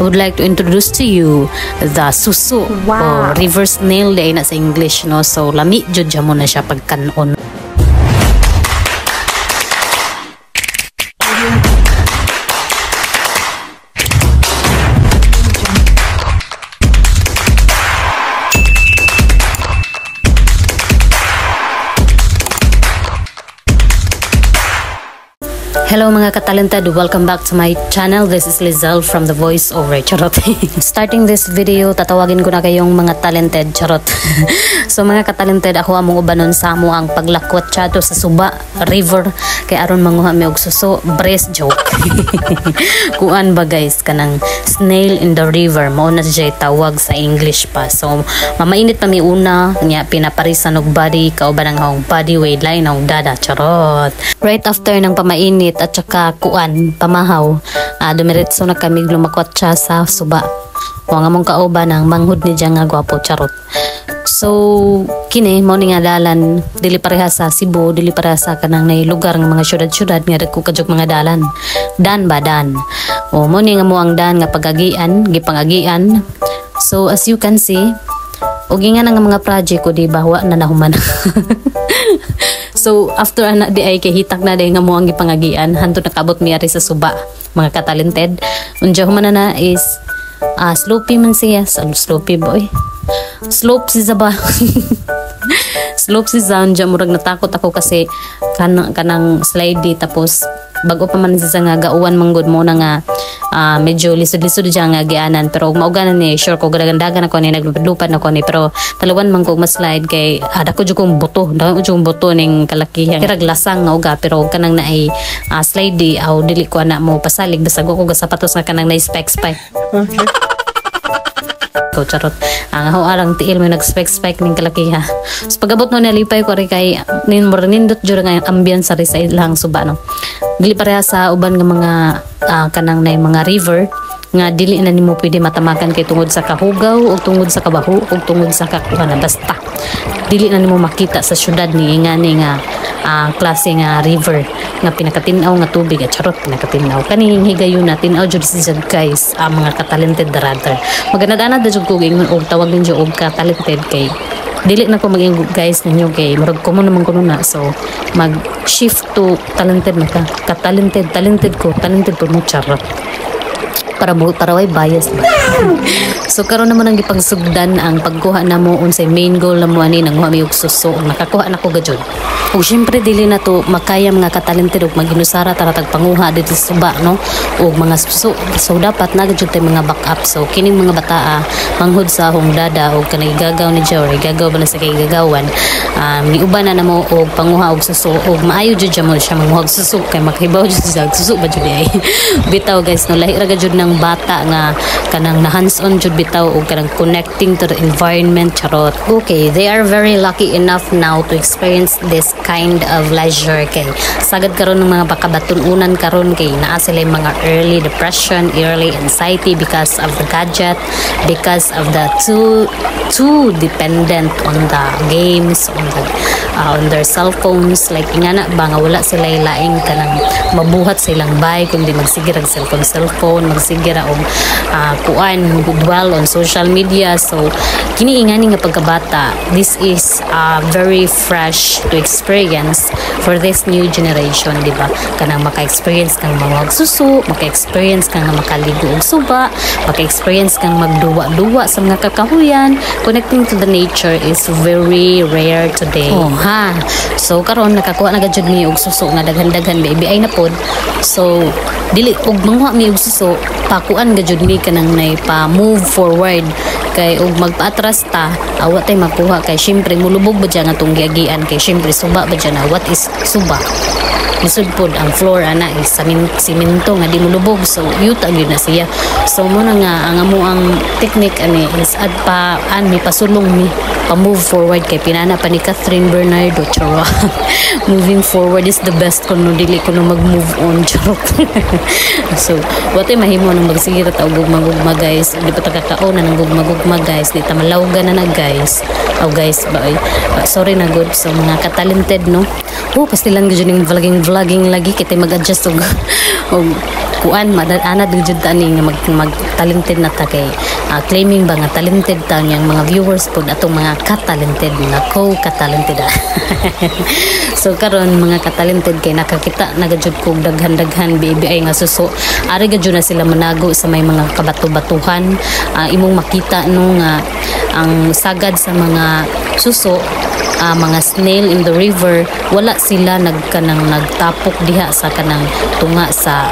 I would like to introduce to you the suso. Wow. O river snail diay na sa English, no? So lami jud mo na siya pagkanon. Hello mga katalented, welcome back to my channel. This is Lizelle from The Voice Over Charot. Starting this video, tatawagin ko na kayong mga talented. Charot. So mga katalented, ako among ubanon sa amo ang paglakwat chato sa Suba River kay aron manguha mi og suso, breast joke. Kuan ba guys, kanang snail in the river, mao na siya tawag sa English pa. So mamainit pa mi una, nya pinaparisan og body, kauban ang akong body weight line ang dada. Charot. Right after ng pamainit at saka kuan, pamahaw, dumiretso na kami lumakwat siya sa suba. O ang among kauban ang manghud ni diya nga gwapo. Charot. So kini mao ni nga dalan, dili pareha sa Cebu, dili pareha sa kanang nay lugar nga mga syudad-syudad nga dagko kadyog mga dalan. Dan ba dan. O mo ni nga mo ang dan nga pagagian, gipangagian. So as you can see, og nga nga mga project ko di ba wa na nahuman. So after ana di ay kay hitak na day nga mo ang gipangagian hanto nakabot mi ari sa suba mga katalented. Unja human na is slopey man siya, slopey boy. Slope si ba? Slope si unja murag natakot ako kasi kanang slidey, tapos bago pa man siya nga gauwan manggod mo na nga medyo lisod-lisod diya nga gianan, pero og mauganan ni sure ko gadagandagan ako ni naglupad-lupad na ko ni, pero talawan man ko mas-slide kay dako jud kong buto, dako jud kong buto ning kalakihan kirag lasang nga uga, pero kanang naay slidey aw dili ko ana mo pasalig bisag ko ga sapatos nga kanang naay spike spike. Okay. Ko charot. Ang ako arang tiil mo nag-spike spike ning kalakiha. So pagabot no nalipay ko ri kay nin nindot jud nga ambience sa ilang suba, no. Dili pareha sa uban nga mga kanang nay mga river nga dili na nimo pwede matamakan kay tungod sa kahugaw o tungod sa kabaho o tungod sa kakuha na basta dili na nimo makita sa syudad ni ingani nga klase nga river nga pinakatin-aw nga tubig at charot pinakatin-aw kaning higayon na tin-aw jud siya guys, mga katalented rather maganad-anad jud ko ingon og tawag ninyo og katalented kay dili na ko maging guys ninyo kay murag common naman kuno na, so mag shift to talented na ka katalented, talented ko, talented po mo. Charot. Para way bias ba. So karon naman ang gipagsugdan ang pagkuha namo unsay main goal namo ani, nanguha mi og suso, nakakuha na ko gajud. Ug syempre dili na to makaya mga katalented og maginusara tara tag panguha dito sa suba, no, og mga suso. So dapat na gajud tay mga backup. So kining mga bataa manghud sa akong dada og kanang igagaw ni Jory, gagaw ba na sa kay gagawan, niuban na namo og panguha og suso, og maayo jud mo siya manguha og suso kay makahibaw jud siya suso ba jud ay. Bitaw guys, no, lahi ra gajud ng bata nga kanang na hands-on jud bitaw og kanang connecting to the environment. Charot. Okay, they are very lucky enough now to experience this kind of leisure kay sagad karon ng mga pakabatun-unan karon kay naa sila mga early depression, early anxiety because of the gadget, because of the too dependent on the games, on their cell phones, like ingana ba nga wala sila laing kanang mabuhat sa ilang bay kundi magsige rag cellphone, magsige ra og kuan, dwell on social media. So kini ingani nga pagkabata, this is very fresh to experience for this new generation, di ba? Kanang maka-experience kang mangwag suso, maka-experience kang makaligo og suba, maka-experience kang magduwa-duwa sa mga kakahuyan. Connecting to the nature is very rare today. Oh ha. So karon nakakuha na gajud mi og suso nga daghan-daghan, baby ay na pod. So dili og manguha mi og suso, pakuan gajud mi kanang nay pa move forward kay og magpaatras ta awa tay makuha kay syempre mulubog ba dyan atong giagian kay syempre suba ba dyan na, what is suba? Lisod pod ang floor ana is simento nga di mulubog, so yuta gyud na siya. So mo na nga ang amo ang technique ani is ad pa an mi pasulong mi pa move forward kay pinana pa ni Kathryn Bernardo. Charot. Moving forward is the best kuno dili kuno mag move on. Charot. So what ay mahimo nang magsige ra ta og gugma-gugma guys, di pa ta kakaon na ng gugma-gugma guys, di ta malawgan na na guys. Oh guys ba oy, sorry na good. So mga katalented, no, oh pastilan gyud ning vlogging vlogging lagi kita mag-adjust og kuan anad jud ta ni nga mag talented na ta kay claiming ba nga talented ta niyang mga viewers pod, atong mga ka-talented, mga co-ka-talented ah. So karon, mga ka-talented, kay nakakita na jud kog daghan-daghan BBI nga suso. Ari gud na sila manago sa may mga kabato-batuhan. Imong makita no nga ang sagad sa mga suso, mga snail in the river, wala sila nagkanang nagtapok diha sa kanang tunga sa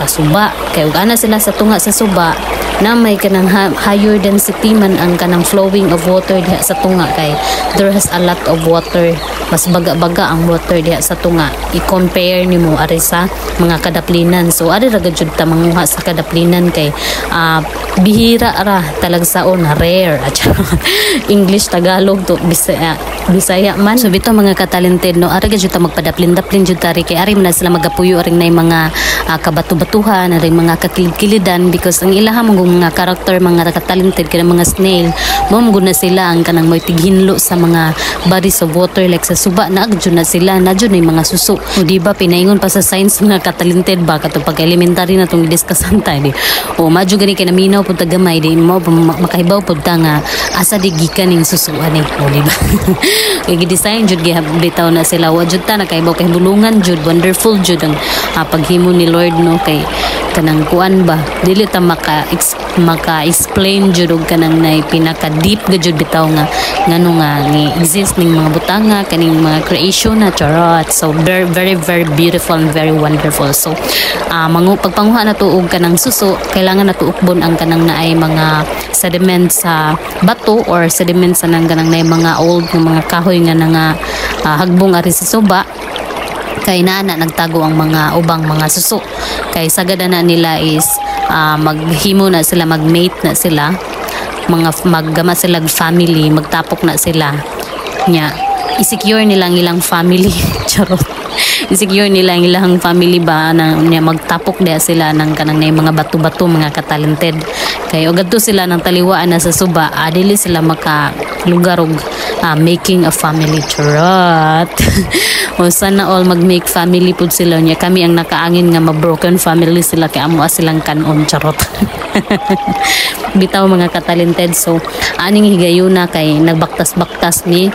suba, kay ug ana sila sa tunga sa suba na may kanang higher density man ang kanang flowing of water diha sa tunga, kay there has a lot of water, mas baga-baga ang water diha sa tunga i-compare nimo ari sa mga kadaplinan. So ari ra gud ta manguha sa kadaplinan kay bihira ra talagsaon, rare. English, Tagalog to, Bisaya, Bisaya man. So bitaw, mga katalented no, ari gud ta magpadaplin-daplin jud tari kay ari man na sila magapuyo aring nay mga kabato-batuhan, aring mga kakilid-kilidan, because ang ilaha mong mga karakter, mga katalented, kanang mga snail mo na sila ang kanang mo'y tighinlo sa mga bodies of water like sa suba na jud na sila na jud na yung mga suso. O di ba pinaingon pa sa science, mga katalented ba, katong pag elementary na tong discussan ta di o madyo gani kay naminaw pud ta gamay, di mo makahibaw pud ta nga asa di gikan ning susuan eh. O di ba kay gi-design jud gihap bitaw na sila, wa jud ta nakahibaw kay bulungan jud. Wonderful jud ang paghimo ni Lord no, kay kanang kuan ba, dili ta maka explain jud og kanang nay pinaka deep ga jud bitaw nga ngano nga ni exist ning mga butanga kaning mga creation na, charot. So very, very, very beautiful and very wonderful. So mangu pagpanguha na to og kanang suso, kailangan na to ukbon ang kanang naay mga sediment sa bato or sediment sa nang kanang naay mga old nga mga kahoy nga nga hagbong ari sa suba, kay naa na nagtago ang mga ubang mga suso, kay sagad na nila is maghimo na sila, magmate na sila, mga maggama sila og family, magtapok na sila nya i-secure nila ang ilang family, charot, i-secure nila ang ilang family ba na niya magtapok diha sila ng kanang na mga bato-bato, mga katalented, kay og adto sila ng taliwaan na sa suba, dili sila maka lugar og making a family, charot. O sana all mag-make family pud sila niya, kami ang nakaangin nga ma-broken family sila kay amo silang kanon, charot. Bitaw, mga katalented, so aning higayuna kay nagbaktas-baktas mi,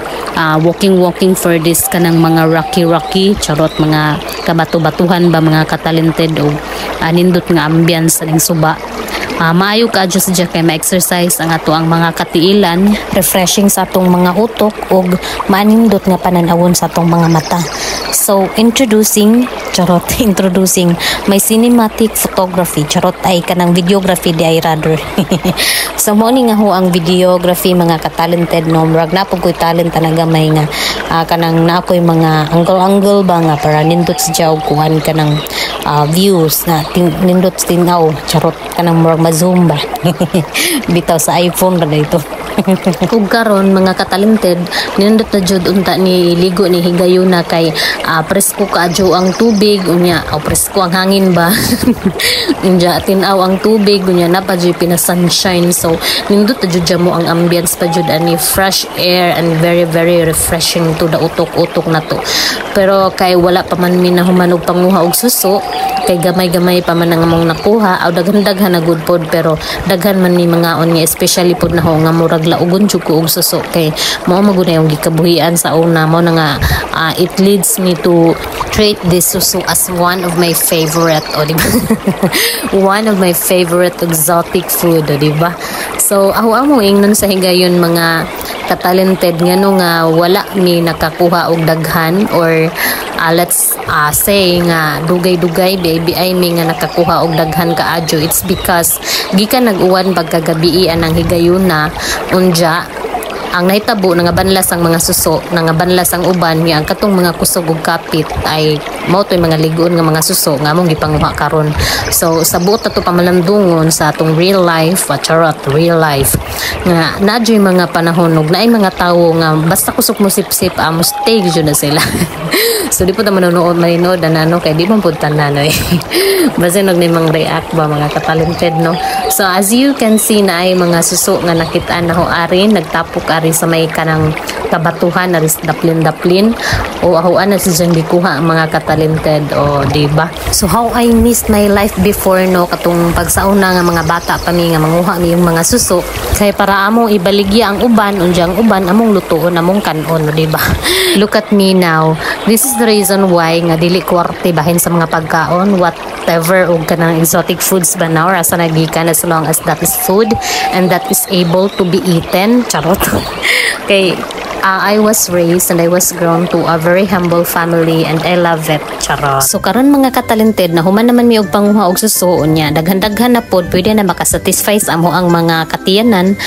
walking walking for this kanang mga rocky rocky, charot, mga kabato-batuhan ba, mga katalented, og nindot nga ambience sa ning suba. Maayo ka adyo sa kay ma-exercise ang ato ang mga katiilan, refreshing sa atong mga utok ug maanindot nga panan-awon sa atong mga mata. So introducing, charot, introducing my cinematic photography, charot, ay kanang videography di ay rather. So mo ni nga ho ang videography, mga katalented no, murag na pud ko'y talent talaga may nga kanang na ako'y mga angle-angle ba nga para nindot sa og kuan kanang views na nindot tinaw, charot, kanang murag ma-zoom ba bitaw sa iPhone ba dito. Ug karon, mga katalented, nindot na jud unta ni ligo ni higayuna kay presko kaadyo ang tubig unya o presko ang hangin ba unya, tin-aw ang tubig unya napa jud pina sunshine. So nindot na jud mo ang ambience pa jud ani, fresh air and very, very refreshing to the utok-utok na to. Pero kay wala pa man mi nahuman og panguha og suso kay gamay-gamay pa man ang among nakuha aw daghan-daghan na good pod, pero daghan man mi mga on nga especially pod na ho nga murag laugon jud ko og suso kay mao magud na yung gikabuhian sa una mo na nga it leads me to treat this suso as one of my favorite, o di ba, one of my favorite exotic food, o di ba? So ako amo ingnon sa higayon, mga katalented, ngano nga wala mi nakakuha og daghan or let's say nga dugay-dugay baby ay mi nga nakakuha og daghan kaadyo. It's because gikan nag-uwan pagkagabii anang higayuna unja ang nahitabo, nangabanlas ang mga suso, nangabanlas ang uban nga ang katong mga kusog ug kapit ay mao to'y mga ligon nga mga suso nga among gipanguha karon. So sa buot ato pamalandungon sa atong real life, charot, real life nga naa juy mga panahon ug naay mga tawo nga basta kusog mo sip-sip, amo stay jud na sila. So di po ta manonood maninood na no, kay di man pud tanan oy, basin og nimang react ba, mga katalented no. So as you can see, na ay mga suso nga nakitaan na ho ari nagtapok ari sa may kanang Kabatuhan na daplin-daplin o ahuan na siya gikuha ang mga katalented, o di ba? So how I missed my life before, no, katong pagsauna nga mga bata pa mi nga manguha mi yung mga suso kay para among ibaligya ang uban, unya ang uban among lutuon, among kanon, no, di ba? Look at me now. This is the reason why nga dili kuwarte bahin sa mga pagkaon, whatever, og kanang exotic foods ba na or asa nagikan, as long as that is food and that is able to be eaten. Charot. Kay I was raised and I was grown to a very humble family and I love it. Charot. So karon, mga katalented, na human naman mi og panguha og suso, unya daghan-daghan na pod, pwede na makasatisfy sa amo ang mga katiyanan.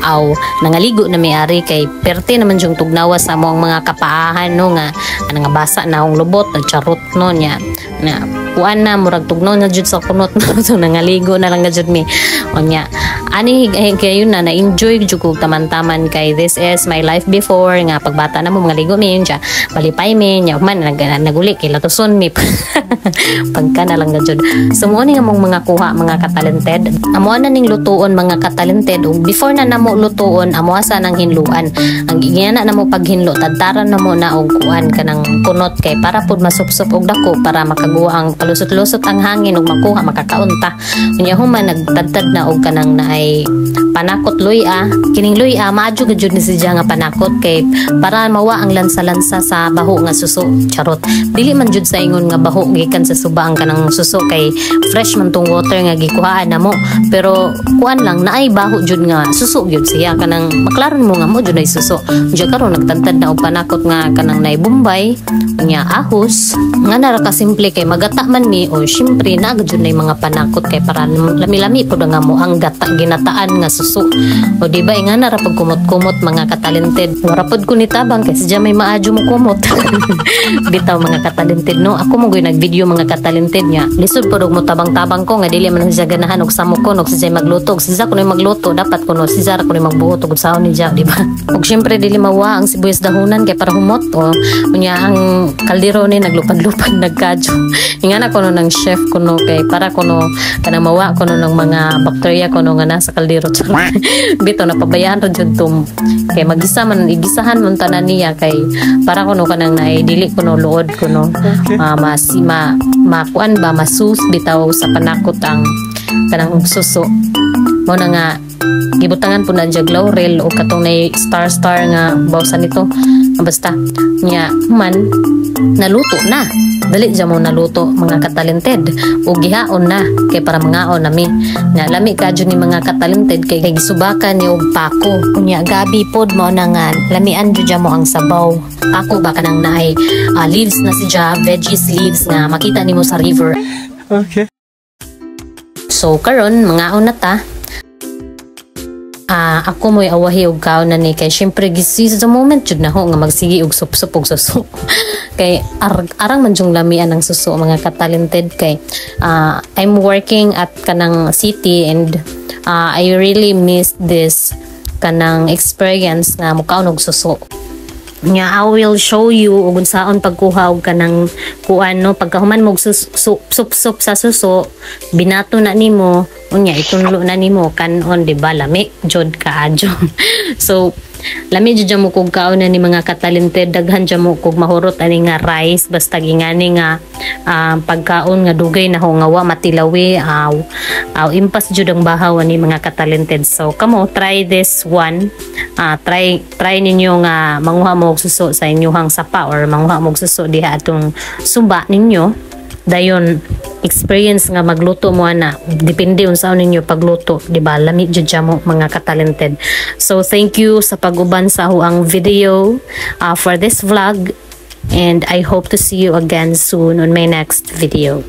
Aw, nangaligo na mi-ari kay perte naman yung tugnawa sa amo ang mga kapaahan, no, nga ano nga basa na akong lubot, nagcharot, no, nya na kuan na, murag tugnaw na jud sa kunot. So nangaligo na lang na jud mi. Unya ani kayo na na-enjoy jud kog taman-taman kay this is my life before nga pagbata na mo mga ligo mi siya, palipay mi, nya man naguli kay latuson mi, pagka na lang na jud. So mo ni among mga kuha, mga katalented. Amo na ning lutuon, mga katalented, ug before na namo lutuon, amo sa nang hinluan. Ang gigina na mo paghinlo, tadtaran na mo na og kuan, kanang kunot, kay para pud masupsop og dako para makaguwa ang palusot-lusot ang hangin ug makuha makakaunta. Unya human, nagtadtad na og kanang naay panakot, luya. Kining luya, maadyo gud ni siya nga panakot kay para mawa ang lansa-lansa sa baho nga suso. Charot. Dili man jud sa ingon nga baho gikan sa suba ang kanang suso kay fresh man tong water nga gikuhaan namo, pero kuan lang, naay baho jud nga suso jud siya, kanang maklaro mo nga mo jud ay suso. Diya karon nagtadtad na og panakot nga kanang naay bombay, nya ahos, nga nara ka simple kay magata man mi o syempre na jud na mga panakot kay para lami-lami pud nga mo ang gata, ginataan nga suso. O di ba, nga nara pag kumot-kumot, mga katalented. Wara pod ko ni tabang kay sadya may maadyo mo kumot. Bitaw, mga katalented, no, ako mo nag-video, mga katalented, nga lisod pod og mo tabang-tabang ko nga dili man siya ganahan og samok ko og siya magluto, og siya kuno magluto, dapat kuno siya ra kuno magbuot og sahon ni siya, di ba? Og syempre dili mawa ang sibuyas dahunan kay para humot. O unya ang kaldero ni naglupad-lupad, nagkadyo. Ingana kuno ng chef kuno kay para kuno kanang mawa kuno ng mga bakterya kuno nga nasa kaldero. Bitaw, napabayaan ra jud tum kay magisa man, igisahan man tanan niya kay para kuno kanang naay dili kuno luod kuno mas ma makuan ba, masus bitaw sa panakot ang kanang suso mo na nga gibutangan po na jag laurel o katong nay star star nga bawsan nito. Basta nya man naluto na, dali dyan mo naluto, mga katalented, o gihaon na kay para mangaon nami nga lami kadyo ni, mga katalented, kay gisubakan ni og pako. Unya gabi pod mo na nga lamian jud mo ang sabaw. Pako ba, kanang naay leaves na siya, veggies leaves nga makita nimo sa river. Okay. So karon mangaon na ta. Ako mo'y awahi og kaon na ni kay syempre seize the moment jud na ho nga magsigi og sup-sup og suso kay arang man jung lamian ang suso, mga katalented, kay I'm working at kanang city and I really miss this kanang experience nga mukaon og suso nga. I will show you ug unsaon pagkuha og kanang kuan, no, pagkahuman mo sup-sup sa suso, binato na nimo, unya itunlo na nimo kanon, di ba? Lami jud kaadyo. So lami jud mo kog kaon na ni, mga katalented. Daghan jud mo kog mahurot ani nga rice, basta gingani nga pagkaon nga dugay na ho nga wa matilawi, aw aw impas jud ang bahaw ani, mga katalented. So kamo, try this one. Try try ninyo nga manguha mo og suso sa inyuhang sapa or manguha mo og suso diha atong suba ninyo, dayon experience nga magluto mo ana, depende unsaon ninyo pagluto, di ba? Lami jud siya mo, mga katalented. So thank you sa pag-uban sa ang video for this vlog and I hope to see you again soon on my next video.